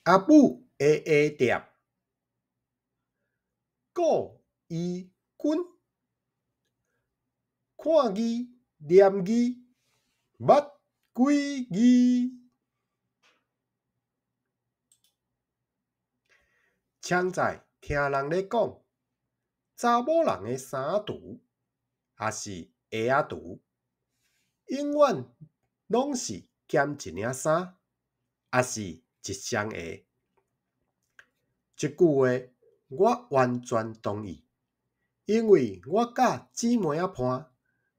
阿母的鞋店，顧伊君，看字念字，捌幾字。常在聽人咧講，查某人的衫櫥，抑是鞋仔櫥，永遠攏是減一領衫，抑是一雙鞋。這句話我完全同意，因為我佮姊妹仔伴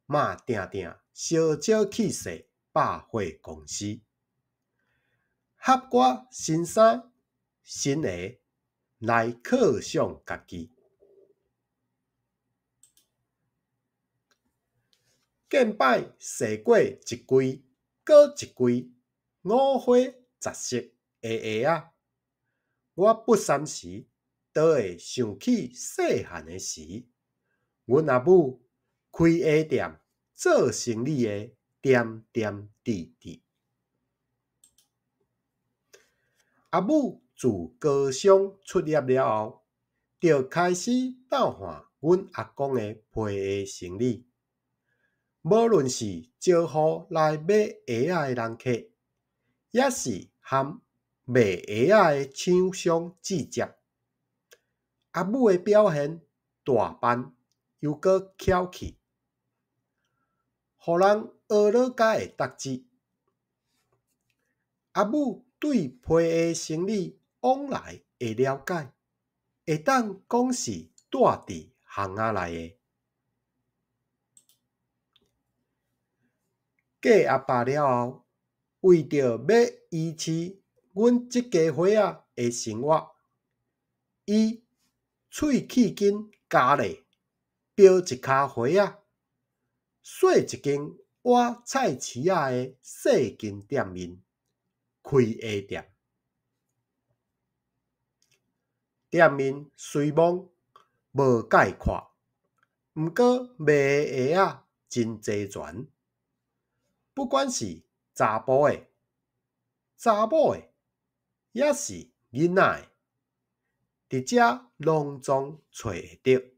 嘛定定相少去踅百貨公司，翕寡新衫、新鞋來犒賞家己。見擺踅過一櫃閣一櫃五花雜色的鞋仔，我不三時都會想起細漢的時，阮阿母開鞋店做生理的點點滴滴。阿母自高小出業了後，就開始鬥看阮阿公的皮鞋生理。無論是招呼來買鞋仔的人客，抑是和賣鞋仔的廠商接觸，阿母的表現大範猶閣巧氣，予人呵咾甲會觸舌。阿母對皮鞋生理往來的了解，會當講是蹛佇巷仔內的。嫁阿爸了後，為著欲維持阮這家伙仔的生活，伊喙齒筋咬咧，標一跤花仔，洗一間倚菜市仔的細間店面，開鞋店。店面雖罔無概括，毋過賣的鞋仔真齊全。不管是查埔的、查某的，抑是囡仔的，佇遮攏總揣會著。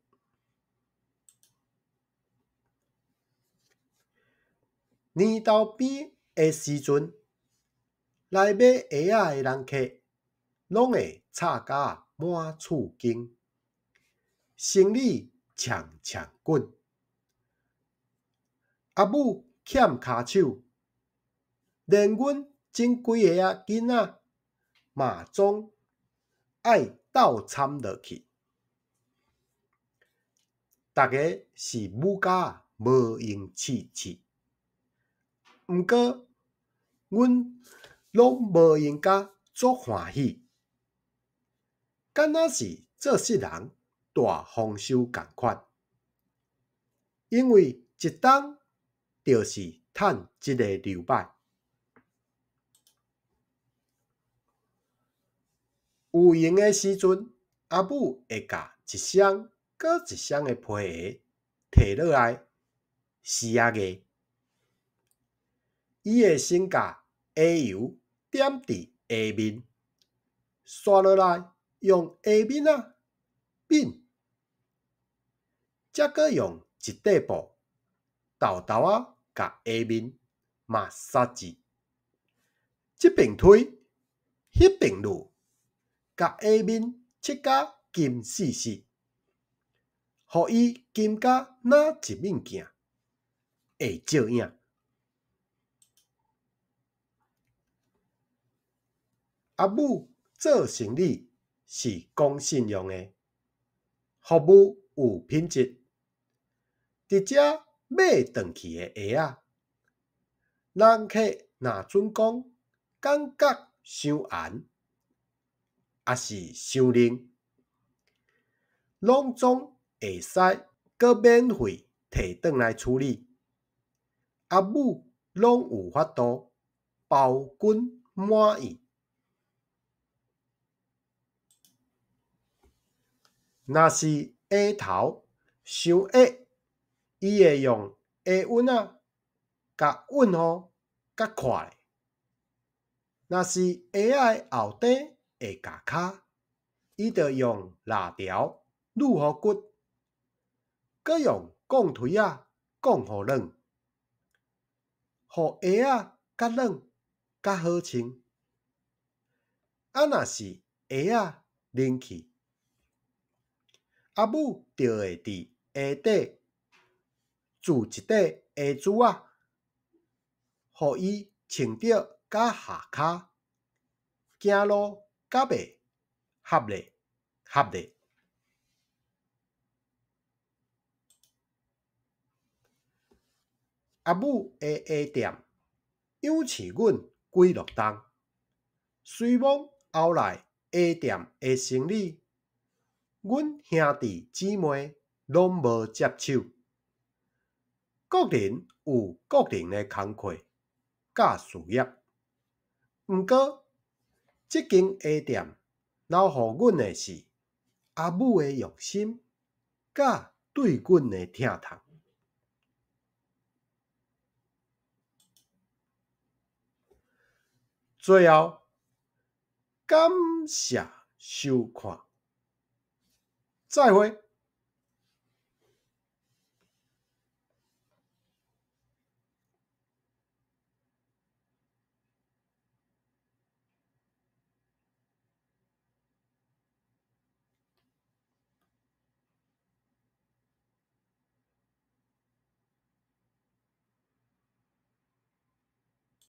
年頭邊的時陣，來買鞋仔的人客，攏會吵甲滿厝間，生理衝衝滾。阿母欠跤手，連阮這幾个仔囡仔嘛總愛鬥參落去。逐个是母甲無閒試試，毋過阮攏無閒甲足歡喜，敢若是做世人大豐收仝款，因為一冬就是趁這个兩擺。有閒的時陣，阿母會共一雙閣一雙的皮鞋提落來試仔額。伊會先共鞋油點佇鞋面，紲落來用鞋面仔抿，才閣用一塊布沓沓仔共鞋面嘛捒一，這爿推，彼爿挼，共鞋面漆甲金絲絲，予伊金甲若一面鏡，會照影。阿母做生理是講信用的，服務有品質，佇遮買轉去的鞋仔，人客若準講感覺傷絚，抑是傷奶，攏總會使閣免費提轉來處理。阿母攏有法度包滾滿意。若是鞋頭傷矮，伊會用鞋穩仔共穩予較闊。若是鞋仔的後底會會咬跤，伊就用抐條攄予骨，閣用摃錘仔摃予軟，予鞋仔較軟較好穿。啊，若是鞋仔奶去，阿母就會佇鞋底蛀一塊鞋珠仔，予伊穿著佮下跤行路較袂合咧合咧。阿母的鞋店養飼阮幾落冬，雖罔後來鞋店的生理，阮兄弟姊妹攏無接手。各人有各人的工課佮事業，毋過這間鞋店留予阮的是阿母的用心佮對阮的疼痛。最後，感謝收看，再會。